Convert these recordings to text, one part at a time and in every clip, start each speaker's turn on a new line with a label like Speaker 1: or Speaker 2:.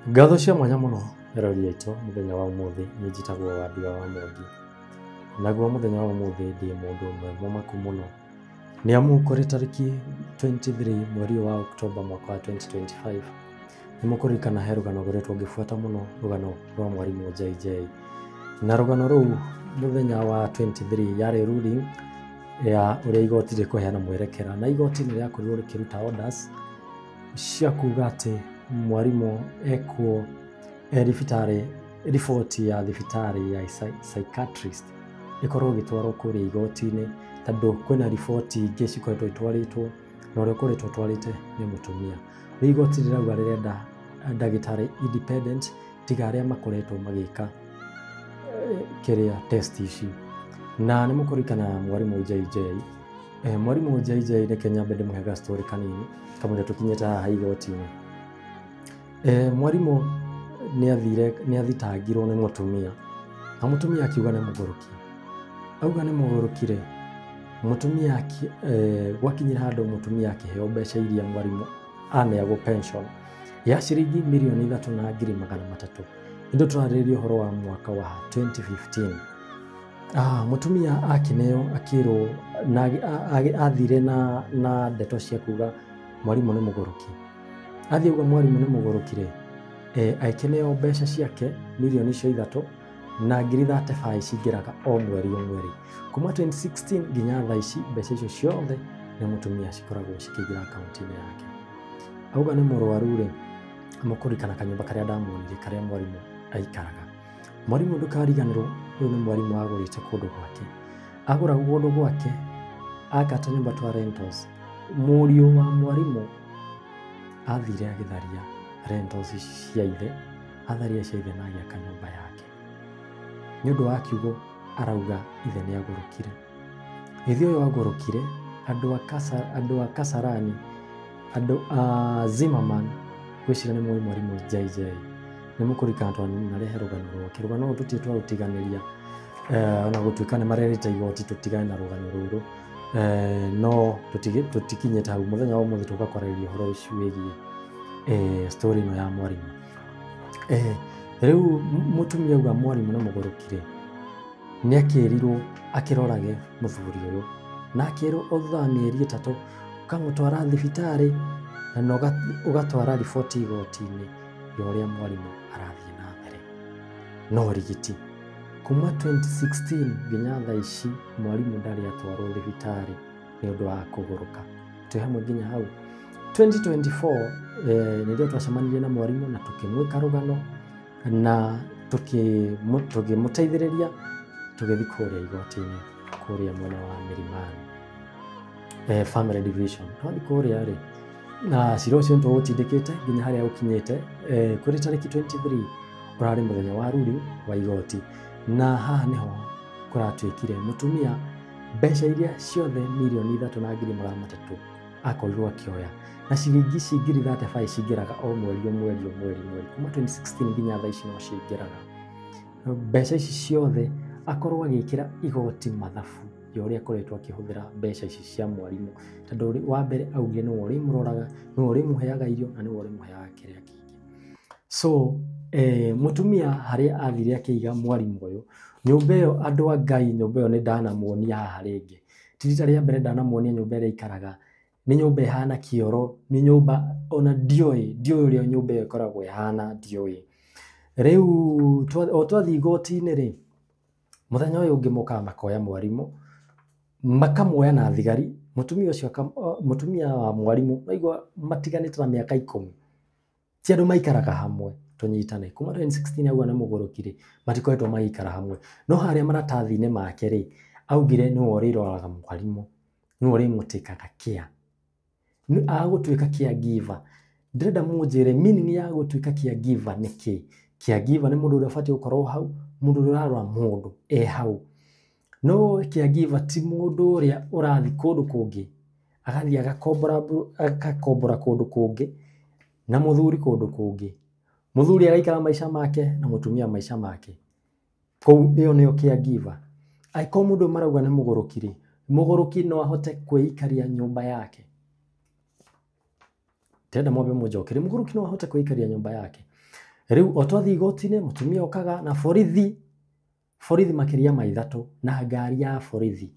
Speaker 1: Ngatho cia mwanya mũno erori aitũ mũthenya wa ũmũthĩ. Niĩ njĩtagwo Wambua wa Mwangi, naguo mũthenya wa ũmũthĩ ndĩ mũndũ ũmwe mũmaku mũno, nĩ amu kũrĩ tarĩki 23 mweri ũyũ wa Oktoba mwaka wa 2025, nĩ mũkũririkana he rũgano ngoretwo ngĩbuata mũno, rũgano rwa mwarimũ JJ. Na rũgano rũu mũthenya wa 23 yarĩ ruling ya ũrĩa igoti rĩkũheana mwerekera, na igoti nĩ rĩakorirwo rĩkĩruta orders cia kuga atĩ mwarimũ ekwo thibitarĩ, riboti ya thibitarĩ ya psychiatrist ĩkorwo ĩgĩtwarwo kũrĩa igoti-inĩ, tondũ kwĩna riboti ingĩ cikoretwo itwarĩtwo na ũrĩa ũkoretwo ũtwarĩte nĩ mũtumia. Rĩu igoti rĩrauga rĩrenda ndagĩtarĩ independent, tiga arĩa makoretwo magĩka kĩrĩa test ici. Na nĩ mũkũririkana mwarimũ JJ. Mwarimũ JJ, reke nyambe ndĩmũhe ga story kanini kamũira tũkinyĩte haha igoti-inĩ. Mwarimũ nĩ athire, nĩ athitangirwo nĩ mũtumia, na mũtumia akiuga nĩ mũgũrũki. Auga nĩ mũgũrũki rĩ, mũtumia gwakinyire handũ mũtumia akĩheo mbeca iria mwarimũ aneagwo pension ya ciringi 3,300,000. Nĩ tũrarĩrĩria ũhoro wa mwaka wa 2015. Mũtumia akĩneo akĩrwo na athire na ndeto cia kuga mwarimũ nĩ mũgũrũki. Athiĩ auga mwarimũ nĩ mũgũrũki rĩ, akĩneo mbeca ciake 3,000,035 cingĩraga o mweri o mweri kuma 2016 nginya thaa ici. Mbeca icio ciothe nĩ mũtumia cikoragwo cikĩingĩra akaunti-inĩ yake. Auga nĩ mũrwaru rĩ, mũkũririkana kanyũmba karĩa ndamuonirie karĩa mwarimũ aikaraga. Mwarimũ, ndũkariganĩrwo, ũyũ nĩ mwarimũ agũrĩte kũndũ gwake. Agũra kũndũ gwake aka tũnyũmba twa rentals. Mũriũ wa mwarimũ athire agĩtharia rentals ici cia ithe, atharia cia ithe na agĩaka nyũmba yake. Nĩ ũndũ wa kiugo arauga ithe nĩ agũrũkire. Ithe ũyũ agũrũkire, andũ a Kasarani, andũ a Zimmerman, ngwĩciria nĩ mũĩ mwarimũ JJ. Nĩ mũkũririkana twanarehe rũgano rwake. Rũgano rũrũ tũtirĩ twarũtiganĩria, ona gũtuĩka nĩ marerĩte igoti tũtigane na rũgano rũrũ, no tũtikinyĩte hau. Mũthenya wa ũmũthĩ tũka kwarĩrĩria ũhoro ũcio wĩgiĩ story ĩno ya mwarimũ. Rĩu mũtumia auga mwarimũ nĩ mũgũrũki rĩ, nĩ akĩrirwo akĩrorage mũthuri ũyũ, na akĩrwo o thutha wa mĩeri 3 ũkamũtwara thibitarĩ na ũgatwara riboti igoti-inĩ ya ũrĩa mwarimũ arathiĩ na mbere. No rigiti kuma 2016 nginya thaa ici mwarimũ ndarĩ atwarwo thibitarĩ nĩ ũndũ wa kũgũrũka. Twĩ hamwe nginya hau 2024, nĩrĩo twacemanirie na mwarimũ na tũkĩmwĩka rũgano na tũkĩmũteithĩrĩria tũgĩthiĩ kũrĩa igoti-inĩ kũrĩa mwena wa Milimani, family division. Twathiĩ kũrĩa rĩ, na cira ũcio nĩ tũgũtindĩkĩte nginya harĩa ũkinyĩte. Kũrĩ tarĩki 23 ũrarĩ mũthenya wa ruling wa igoti, na haha nĩho kũratuĩkire mũtumia mbeca iria ciothe 3,300,000 akorirwo akĩoya, na ciringi ici 35,000 cingĩraga o mweri o mweri o mweri mweri kuma 2016 nginya thaa ici no cingĩraga. Mbeca ici ciothe akorwo agĩkĩra igoti mathabu ya ũrĩa akoretwo akĩhũthĩra mbeca ici cia mwarimũ, tondũ wa mbere augire nĩwe ũrĩmũroraga, nĩwe ũrĩmũheaga irio na nĩwe ũrĩmũheaga kĩrĩa kĩngĩ. So mũtumia harĩa athire akĩiga mwarimũ ũyũ nyũmba ĩyo, andũ a Ngai, nyũmba ĩyo nĩ ndanamuonia haha rĩngĩ, ti rita rĩa mbere ndanamuonia nyũmba ĩrĩa aikaraga. Nĩ nyũmba ĩhana kĩoro, nĩ nyũmba ona ndiũĩ ũrĩa nyũmba ĩyo ĩkoragwo ĩhana, ndiũĩ. Rĩu o twathiĩ igoti-inĩ rĩ, mũthenya ũyũ ũngĩ mokaga makoya mwarimũ, makamuoya na thigari. Mũtumia ũcio, mũtumia wa mwarimũ, waigua matiganĩte na mĩaka 10, ti andũ maikaraga hamwe. Tũnyitane, kuma 2016 auga nĩ mũgũrũki rĩ, matikoretwo magĩikara hamwe. No harĩa maratathi-inĩ make rĩ, augire nĩwe ũrĩroraga mwarimũ, nĩwe ũrĩmũtĩkaga care, agũtuĩka caregiver. Ndĩrenda mũnjĩre meaning ya gũtuĩka caregiver nĩ kĩ. Caregiver nĩ mũndũ ũrĩa ũbatiĩ gũkorwo hau, mũndũ ũrĩa ũrarora mũndũ e hau. No caregiver ti mũndũ ũrĩa ũrathiĩ kũndũ kũngĩ, agathiĩ agakombora kũndũ kũngĩ na mũthuri kũndũ kũngĩ, mũthuri agaikara maica make na mũtumia maica make kũu. Ĩyo nĩyo caregiver. Angĩkorwo mũndũ ũyũ marauga nĩ mũgũrũki rĩ, mũgũrũki no ahote kwĩikaria nyũmba yake? Ndĩrenda mwambe mũnjokerie, mũgũrũki no ahote kwĩikaria nyũmba yake? Rĩu o twathiĩ igoti-inĩ mũtumia okaga na borithi, borithi makĩria ma 3 na ngari ya borithi.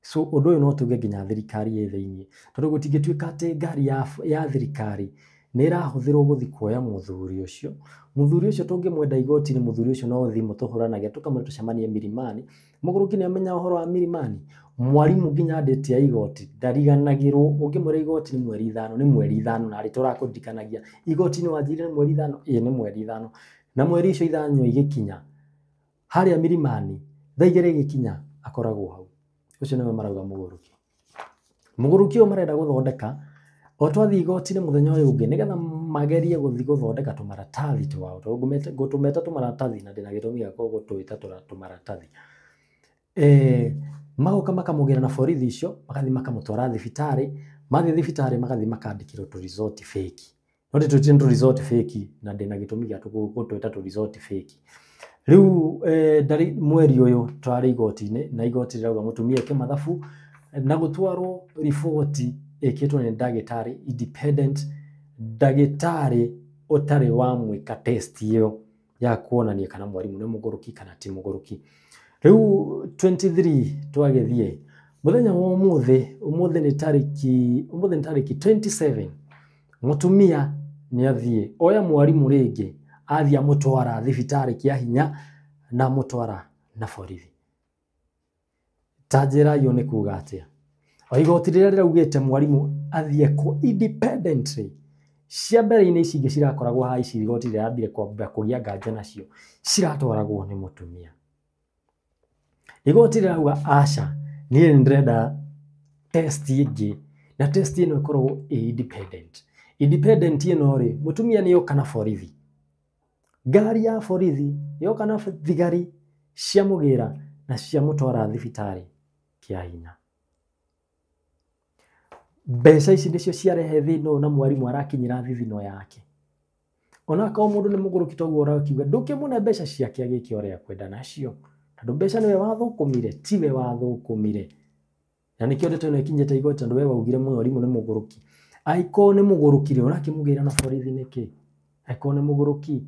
Speaker 1: So ũndũ ũyũ no tuge nginya thirikari ĩ thĩiniĩ, tondũ gũtingĩtuĩka atĩ ngari ya thirikari nĩ ĩrahũthĩrwo gũthiĩ kuoya mũthuri ũcio. Mũthuri ũcio tũngĩmwenda igoti-inĩ, mũthuri ũcio no thimũ tũhũranagia tũkamwĩra tũcemanie Milimani. Mũgũrũki nĩ amenya ũhoro wa Milimani. Mwarimũ nginya ndĩti ya igoti ndariganagĩrwo, ũngĩmwĩra igoti nĩ mweri 5 nĩ mweri 5 na arĩtũrakũririkanagia igoti-inĩ wanjĩrire nĩ mweri 5, ĩĩ nĩ mweri 5. Na mweri icio 5 igĩkinya harĩa Milimani thaa 2 igĩkinya akoragwo hau. Ũcio nĩwe marauga mũgũrũki. Mũgũrũki ũyũ marenda gũthondeka o twathiĩ igoti-inĩ mũthenya ũyũ ũngĩ nĩgetha magerie gũthiĩ gũthondeka tũmaratathi twao, tondũ ngũtũmeta tũmaratathi na ndĩna gĩtũmi gĩa gũtwĩta tũmaratathi. Magoka makamũgĩra na borithi icio, magathiĩ makamũtwara thibitarĩ, mathiĩ thibitarĩ magathiĩ makandĩkĩrwo tũ result fake. No ndĩtwĩtire tũ result fake na ndĩna gĩtũmi gĩa gũtwĩta tũ result fake. Rĩu ndarĩ mweri ũyũ tũrarĩ igoti-inĩ na igoti rĩrauga mũtumia eke mathabu na gũtwarwo riboti ĩkĩtwo nĩ ndagĩtarĩ independent, ndagĩtarĩ ũtarĩ wa mwĩka test ĩyo ya kuonania kana mwarimũ nĩ mũgũrũki kana ti mũgũrũki. Rĩu 23 twagĩthiĩ mũthenya wa ũmũthĩ, ũmũthĩ nĩ tarĩki 27, mũtumia nĩ athiĩ oya mwarimũ rĩngĩ, athiĩ amũtwara thibitarĩ kĩa hinya na amũtwara na borithi. Ta njĩra iyo nĩ kuga atĩa? O igoti rĩrĩa rĩraugĩte mwarimũ athiĩ kũ independently, cia mbere-inĩ ici ingĩ cirakoragwo haha, ici igoti rĩrambire kwamba kũgĩa nganja nacio ciratwaragwo nĩ mũtumia. Igoti rĩrauga aca, niĩ nĩndĩrenda test ĩngĩ, na test ĩno ĩkoragwo ĩ independent. Independent ĩno rĩ, mũtumia nĩ yoka na borithi, ngari ya borithi yoka na thigari ciamũgĩra na ciamũtwara thibitarĩ kĩa hinya. Mbeca ici nĩcio ciarehe thĩna ũyũ na mwarimũ arakinyĩra thithino yake. Onakorwo mũndũ nĩ mũgũrũki toguo ũrakiuga, ndũkĩmũne mbeca ciake agĩke ũrĩa akwenda nacio, tondũ mbeca nĩwe wathũkũmire, tiwe wathũkũmire. Na nĩkĩo ndeto ĩno ĩkinyĩte igoti, tondũ we waugire mwarimũ nĩ mũgũrũki. Angĩkorwo nĩ mũgũrũki rĩ, ũrakĩmũgĩra na borithi nĩkĩ? Angĩkorwo nĩ mũgũrũki,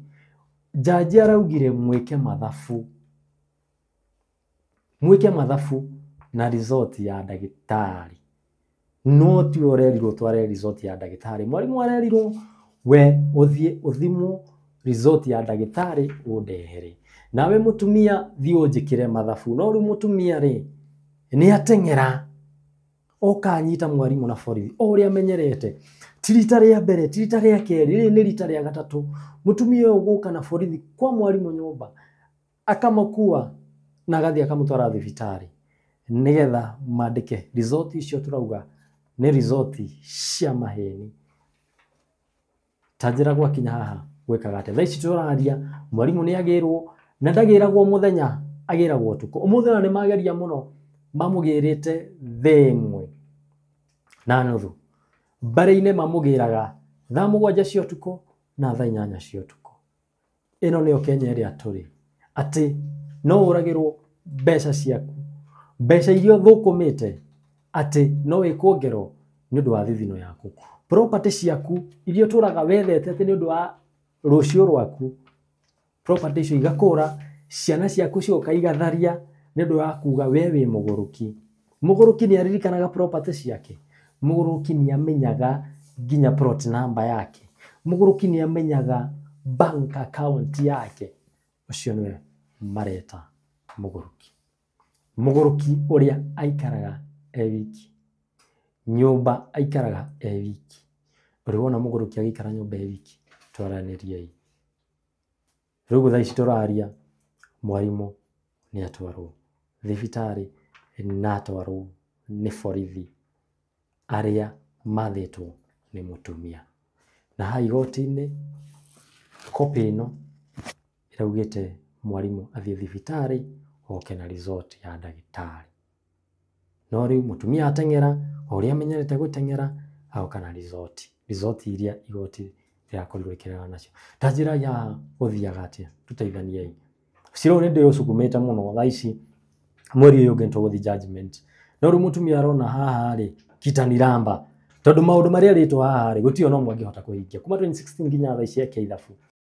Speaker 1: jaji araugire mwĩke mathabu, mwĩke mathabu na result ya ndagĩtarĩ. No tiwe ũrerirwo tware result ya ndagĩtarĩ, mwarimũ arerirwo we ũthiĩ ũthimwo result ya ndagĩtarĩ ũndehere, nawe mũtumia thiĩ ũnjĩkĩre mathabu. No rĩu mũtumia rĩ nĩ ateng'era oka anyita mwarimũ na borithi o ũrĩa amenyerete. Ti rita rĩa mbere, ti rita rĩa kerĩ, rĩrĩ nĩ rita rĩa gatatũ mũtumia ũyũ gũka na borithi kwa mwarimũ nyũmba, akamũkua na agathiĩ akamũtwara thibitarĩ nĩgetha mandĩke result icio tũrauga nĩ result cia maheni. Ta njĩra gwakinya haha gwĩkaga atĩa? Thaa ici tũraria mwarimũ nĩ agĩrwo, na ndagĩragwo mũthenya, agĩragwo ũtukũ. Ũmũthĩ ona nĩ mageria mũno, mamũgĩrĩte thaa 1:30, mbere-inĩ mamũgĩraga thaa 7 cia ũtukũ na thaa 8 cia ũtukũ. Ĩno nĩyo Kenya ĩrĩa tũrĩ, atĩ no ũragĩrwo mbeca ciaku, mbeca iria ũthũkũmĩte, atĩ no wĩkwo ngero nĩ ũndũ wa thithino yaku. Property ciaku iria ũtũraga wethete atĩ nĩ ũndũ wa rũciũ rwaku, property icio igakũra, ciana ciaku cigoka igatharia nĩ ũndũ wa kuga we wĩ mũgũrũki. Mũgũrũki nĩ aririkanaga property ciake, mũgũrũki nĩ amenyaga nginya plot number yake, mũgũrũki nĩ amenyaga bank account yake. Ũcio nĩwe mareta mũgũrũki. Mũgũrũki ũrĩa aikaraga e wiki, nyũmba aikaraga e wiki. Ũrĩ wona mũgũrũki agĩikara nyũmba e wiki? Twaranĩriei. Rĩu thaa ici tũraria mwarimũ nĩ atwarwo thibitarĩ na atwarwo nĩ borithi arĩa mathĩtwo nĩ mũtumia. Na haha igoti-inĩ copy ĩno ĩraugĩte mwarimũ athiĩ thibitarĩ oke na result ya ndagĩtarĩ. No rĩu mũtumia ateng'era o ũrĩa amenyerete gũteng'era, agoka na result, result iria igoti rĩrakorirwo rĩkĩregana nacio. Ta njĩra ya gũthiaga atĩa? Tũteithaniei. Cira ũyũ nĩ ndĩũcukumĩte mũno thaa ici mweri ũyũ ũngĩ nĩtũgũthiĩ judgment. No rĩu mũtumia arona haha rĩ kitaniramba, tondũ maũndũ marĩa arĩtwo haha rĩ gũtirĩ ona ũmwe angĩhota kũhingia kuma 2016 nginya thaa ici eke ithabu.